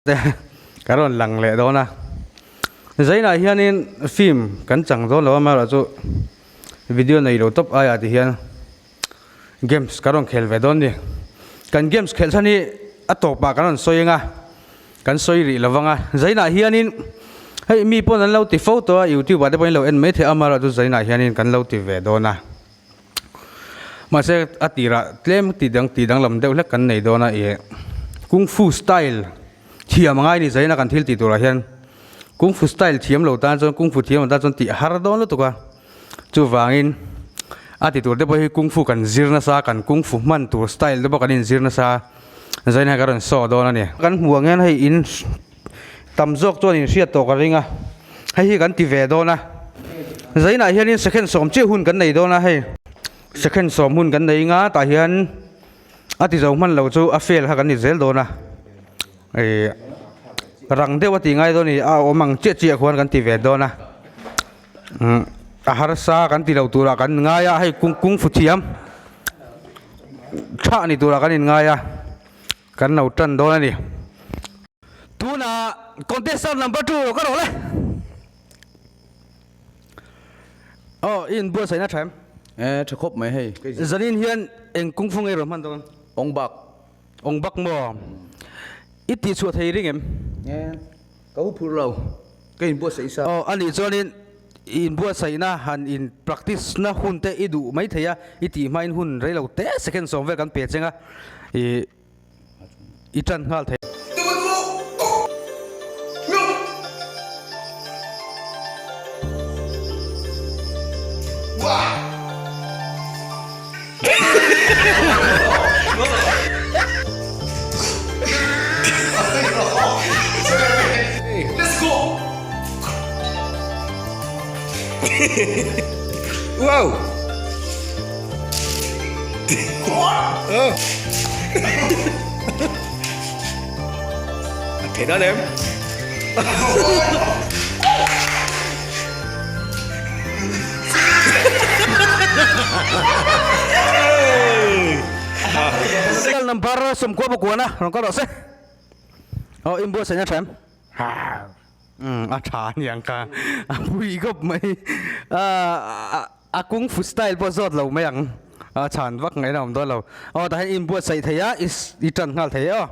Te ka rawn lang leh dawn a, Zainah hianin film kan chang dawn lo a, amaherawhchu video nei lo tawp aiah ti hian games ka rawn khel ve dawn a ni. Kan games khelh chhan hi a tawpah kan rawn sawi ang a, kan sawi rih lo vang a, Zainah hianin hei mi pawn an lo ti fo tawh a, youtube ah te pawhin lo en mai theih a, amaherawhchu Zainah hianin kan lo ti ve dawn a. Mahse a tirah tlem ti dang ti danglam deuh hlek kan nei dawn a ih kung fu style thiam a ngai ni zaina kan thil tih turah hian kung fu style thiam lo tan chuan kung fu thiam lo tan chuan tih a har dawn lutuk a chuvangin a ti tur te pawh hi kung fu kan zir nasa kan kung fu hman tur style te pawh kan inzir nasa zaina ka rawn saw dawn a ni. Kan hmuh ang hian hei in Tam zawk chuan in hriat tawh ka ring a, hei hi kan ti ve dawn a, zainah hianin second sawm chiah hun kan nei dawn a hei, second sawm hun kan nei nga tah hian a ti zo hman lo chu a fail kha kan ni zel dawn a, ih rang deuh a tih ngai dawn a ni a awm ang chiah chiah khuan kan ti ve dawn a, umm a harsa kan ti lo turah kan ngai a hei kung kung fu thiam thah ni turah kan inngai a. Kan lo tan dawn a ni. Tunah contestant number 2 ka rawh le. Aw i inbuatsaihna tha em? E tha khawp mai hei. Zanin hian eng kung fu ngei rawn hman dawn? Ong bak. Ong bak maw? I tihchhuah thei ring em? E ka hu phur lo. Ka inbuatsaih sa. Aw anih chuanin i inbuatsaihna han in practice na hun te i duh mai thei a, i tih hmain hun rei lo te second sawm vel kan pe cheng a, i i tan nghal thei. Serial number 90 kuana rawn kal rawh se. Aw inbuatsaihna tha em? Umm a tha aniang ka a pui khawp mai. A kung fu style pawh zawt lo mai ang. A chhan vak ngaihna a awm dawn lo. Aw tah hian i inbuatsaih thei a i tan nghal thei e aw.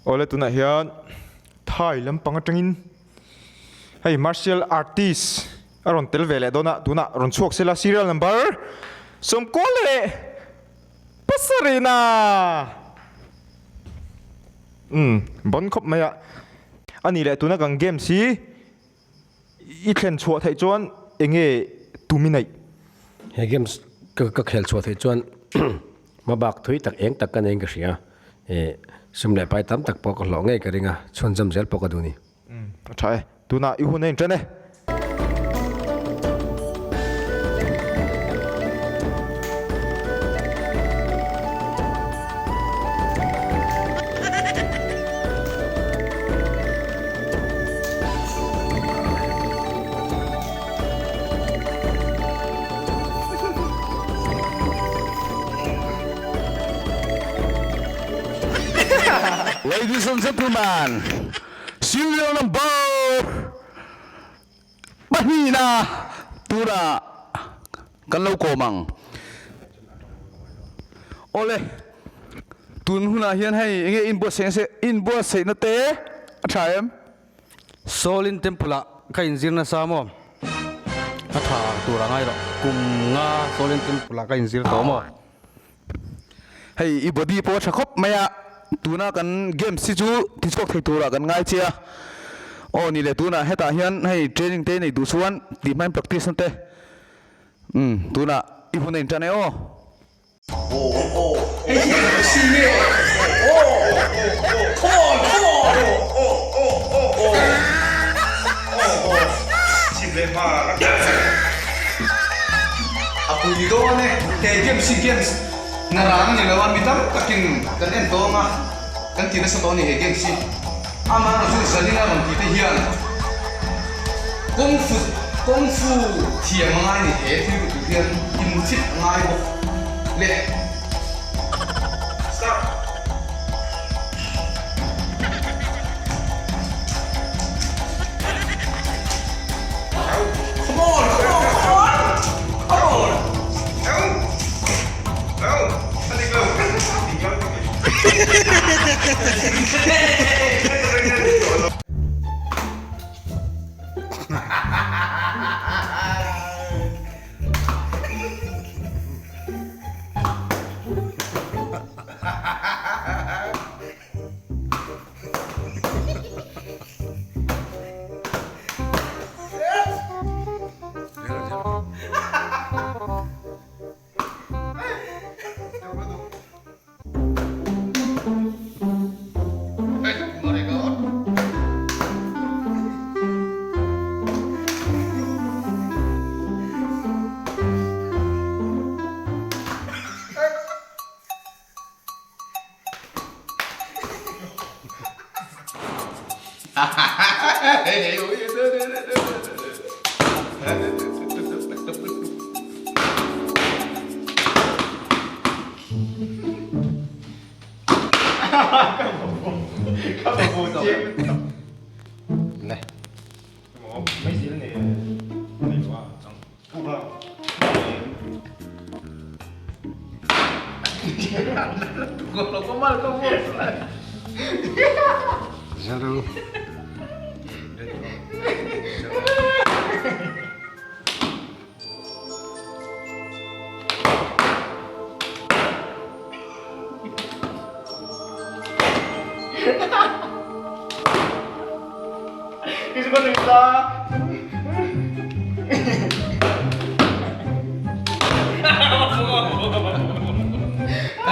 Awle tunah hian Thai lampang atangin hei martial artist a rawn tel ve leh dawn a tunah rawn chhuak sela serial number 97 umm bon khawp mai a ani leh tuna kan games hi i thlen chhuah theih chuan enge tum i neih. He games ka khel chhuah theih chuan hmabak thui tak eng tak ka nei in ka hria e sum leh pai tam tak pawh ka hlawh ngei ka ring a chhunzawm zel pawh ka duh a ni. Umm a tha e tunah i hun a inṭan e. Ladies and gentlemen, serial number pahnihna tura kan lo kawm ang. Awle, tun hunah hian hei enge inbuatsaih se inbuatsaihna te a tha em? Shaolin Temple ah ka inzir nasa maw? A tha tur a ngai loh. Kum nga Shaolin Temple ah ka inzir tawh maw? Hei i body pawh a tha khawp mai a, tuna kan games hi chu tichhuak thei turah kan ngai che a. Aw ni leh tunah hetah hian hei training te nei duh chuan tih hmain practice na te umm tunah i hun a intan e aw. A pui dawn e, he games hi games na rang a ni lo a, mi tam takin kan en tawng a, kan ti nasa tawh a ni he games hi. Amaherawhchu chu zanin a rawn ti te hian kung fu kung fu thiam a ngai ni he thil tur hian in fit a ngai bawk le. Start. Come on, come on, come on, come on.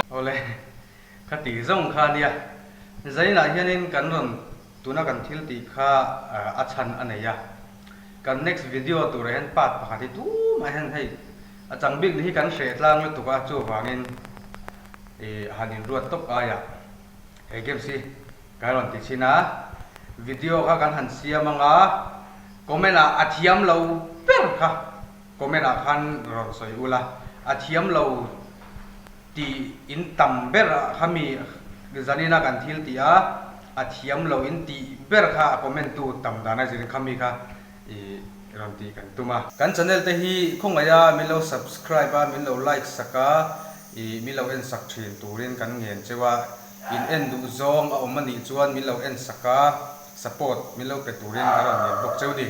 Awle, ka tih zawng kha ania. Zainah hianin kan rawn tuna kan thil tih kha a chhan a nei a. Kan next video turah hian part pakhat hi tumah hian hei a chang bik ni hi kan hreh tlang lutuk a, chuvangin ih han inruat tawp aiah he games hi kan rawn ti chhin a. Video kha kan han siam anga comment ah a thiam lo ber kha comment ah khan rawn sawi ula, a thiam lo Tih in tam ber ah kha mi zanin a kan thil tih a, a thiam lo in tih ber kha a comment tu tam dan a zirin kha mi kha i rawn tih kan tum a. Kan channel te hi khawngaih a min lo subscribe a, min lo like sak a, i min lo en sak thin turin kan ngen cheu a, in en duh zawng a awm a nih chuan min lo en sak a, support min lo pe turin ka rawn ngen bawk cheu ni.